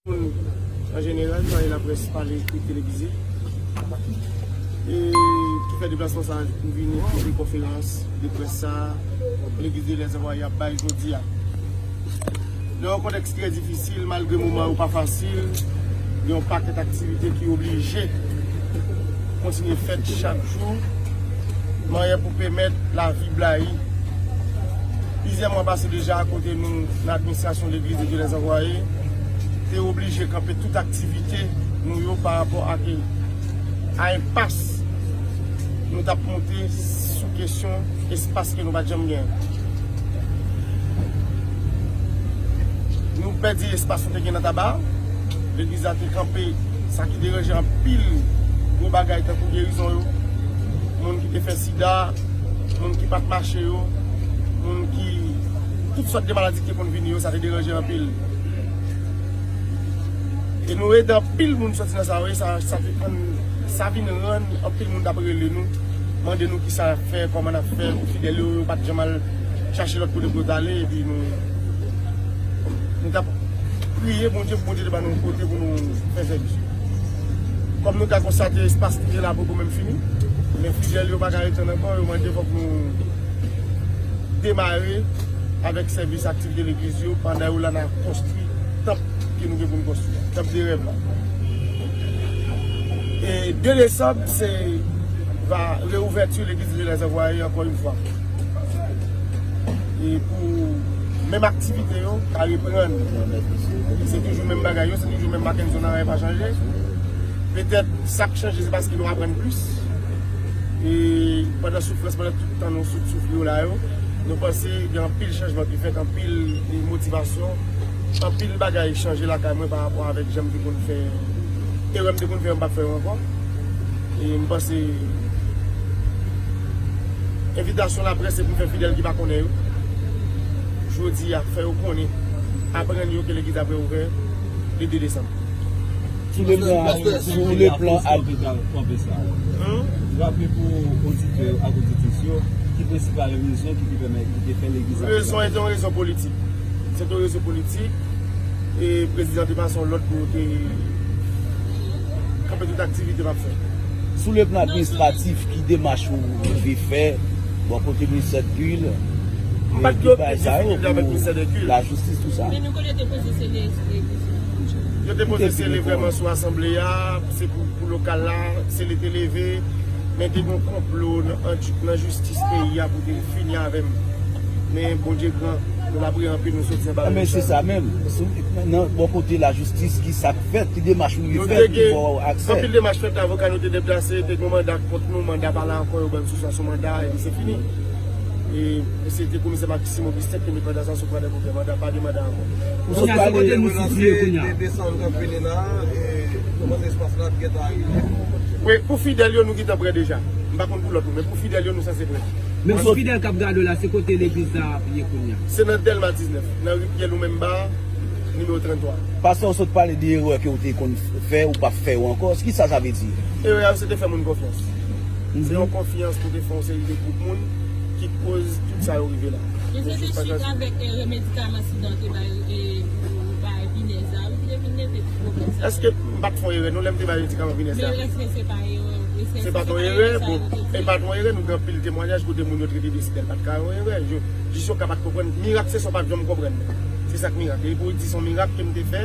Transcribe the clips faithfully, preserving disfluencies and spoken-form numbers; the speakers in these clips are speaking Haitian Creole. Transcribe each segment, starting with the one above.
Moun an jeneral, paske laprès pale, ekri, televize, e ki fè deplasman sa a pou vini pou fè konferans de près sa a Legliz de Lèzanvwaye ap bay jodi a. Nan yon kontèks trè difisil, malgre moman yo pa fasil, gen yon pakèt aktivite ki oblije kontinye fèt chak jou, mannyè pou pèmèt lavi blayi. Plizyè mwa pase deja, kote nou, nan administrasyon Legliz de Dye Lèzanvwaye, te oblije kanpe tout aktivite nou yo pa rapò ak, a enpas nou t ap monte sou kesyon espas ke nou pa t janm genyen. Nou pèdi espas nou te gen nan Taba. Legliz la te kanpe, sa ki deranje anpil gwo bagay tankou gerizon yo. Moun ki te fè sida, moun ki pa t mache yo, moun ki, tout sòt de maladi ki te konn vini yo, sa te deranje anpil. E nou ede anpil moun sòti nan sa yo, e sa, sa te rann, sa vin rann anpil moun t ap rele nou, mande nou kisa n ap fè, kòman n ap fè, pou fidèl yo, yo pa t janm al chache lòt kote pou yo t ale, epi nou, nou t ap priye Bondye, pou Bondye te ba nou kote pou nou fè sèvis yo. Kòm nou ka konstate, espas ki te la poko menm fini, men fidèl yo pa ka retann ankò, yo mande fòk nou demare avèk sèvis aktivite legliz yo, pandan yo la nan konstwi tanp ke nou gen pou n konstwi, tanp de rèv la. E de desanm, se va reouvèti Legliz de Lèzanvwaye ankò yon fwa. E pou menm aktivite yo ka reprann. Se toujou menm bagay yo, se toujou menm Mackenson, anyen pa chanje. Petèt, sa k chanje, se paske nou aprann plis. E pandan soufrans, pandan tout tan nou sot soufri yo la yo, nou panse gen anpil chanjman ki fèt, anpil, e, motivasyon, anpil bagay chanje lakay mwen pa rapò avèk jan m te konn fè, erè m te konn fè yo, m p ap fè yo ankò. E m panse envitasyon laprès se pou m fè fidèl ki pa konnen yo jodi a, fè yo konnen, aprann yo ke legliz ap reouvè le de desanm. Sou le plan, sou le plan ad- Raple pou oditè yo ak oditris yo, ki prensipal rezon ki te pèmèt, ki te fè legliz la. Rezon, se te yon rezon politik. Se te yon rezon politik. E prezidan te pase yon lòd pou te kanpe tout aktivite n ap fè. Sou le plan administratif, ki demach ou rive fè bò kote ministè de kil, e tout bagay sa yo, pou lajistis, tout sa? Men nou konnen te poze sele, sele. Yo te poze sele vrèman sou asanble a, se pou, pou lokal la, sele te leve, men te gen konplo nan, nan jistis peyi a pou te fini avè m. Men Bondye gran, nou lapriyè anpil, nou soti anba. Men se sa menm. Sou, nan bò kote lajistis, ki sa k fèt, ki demach ou rive fè pou ba w aksè? Anpil demach fèt, avoka nou te deplase, te gen yon manda kont nou, manda pa la ankò, yo ban n sou sa sou manda, epi se fini. E se te komisè Maxime Augustin ki te met manda sa sou pwodè pou fè manda, pa gen manda ankò. Ou sot pale. Kote nou sitiye kounye a? Desann k ap vini la, e kòman espas la gentan arive? Wi, pou fidèl yo, nou gentan prè deja. M pa konn pou lòt yo, men pou fidèl yo, nou sanse prè. Men pou fidèl k ap gade w la, se kote legliz la ap ye kounye a? Se nan Dèlma diznèf, nan ri Pyè Loumemba, nimewo tranntwa. Pastè, ou sot pale de erè ke w te konn fè, ou p ap fè yo ankò. Kisa sa vle di? Erè a, se te fè moun konfyans. Se yon konfyans pou te fè yon seri de gwoup moun ki koz tout sa yo rive la. Men se te chita avèk, e, medikaman sida te bay, e, pou bay pinèz la, wi, ki te vin leve tout pwoblèm sa. Èske m pa t fè yon erè, non, lè m te bay medikaman pinèz la? Men èske se pa erè, èske se pa t yon erè? Bon, e pa t yon erè, nou gen anpil temwayaj kote moun yo t rete deside l pa t ka yon erè. Jis yon ka pa t konprann. Mirak, se sa w pa t janm konprann. Se sa k mirak. E pou w di se yon mirak ke m te fè,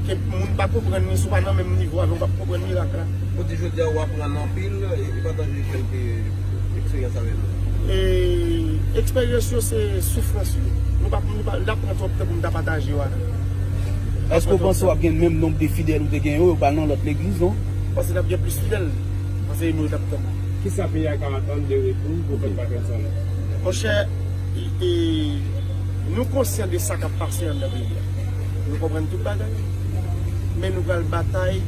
ke moun pa konprann li, si w pa nan menm nivo avè m, ou p ap konprann mirak la. Pou di jodi a, w aprann anpil, e pataje kèlke eksperyans avè nou. E eksperyans yo, se soufrans yo. Nou pa, nou pa, n ap pran twòp tan pou n ta pataje yo a. Èske w panse w ap gen menm nonb de fidèl ou te gen yo, yo pral nan lòt legliz, non? M panse n ap gen plis fidèl. Paske nou t ap tann. Kisa peyi a ka atann de retou Pwofèt Mackenson? Monchè, e, e, nou konsyan de sa k ap pase anndan peyi a. Nou konprann tout bagay. Men nou pral batay,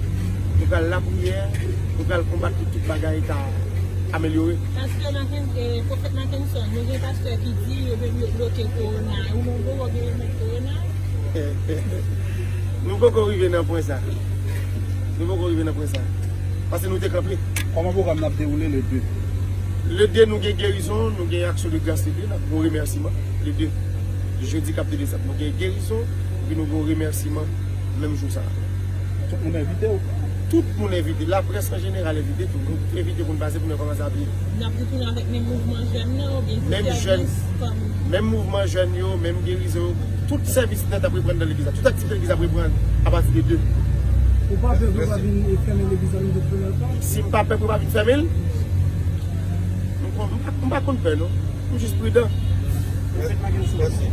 nou pral lapriyè, nou pral konbat pou tout bagay ta amelyore. Pastè Mackenson, e, Pwofèt Mackenson, nou gen pastè ki di yo vle bloke kowona. Ou menm, ou gen remèd kowona? Nou poko rive nan pwen sa. Nou poko rive nan pwen sa. Paske nou te kanpe. Kòman pwogram nan ap dewoule le de? Le de, nou gen gerizon, nou gen aksyon de gras le de, n ap gen yon remèsiman. Le de, jedi k ap de desanm, nou gen gerizon, epi nou gen yon remèsiman. menm jou sa a. Tout moun envite w. Tout moun envite, laprès an jeneral envite tou. Nou envite pou n pase pou nou kòmanse apiye. N ap retounen avèk menm mouvman jèn nan oubyen se Menm jèn, sèvis kòm menm mouvman jèn yo, menm gerizon yo, tout sèvis nèt ap reprann nan legliz la. Tout aktivite legliz ap reprann apati de de. Ou pa pè pou pa vin fèmen legliz la nou vin fèmen l pa? Si m pa pè pou pa vin fèmen l, m pa konn pè non. M jis pridan. Mèsi. Mèsi.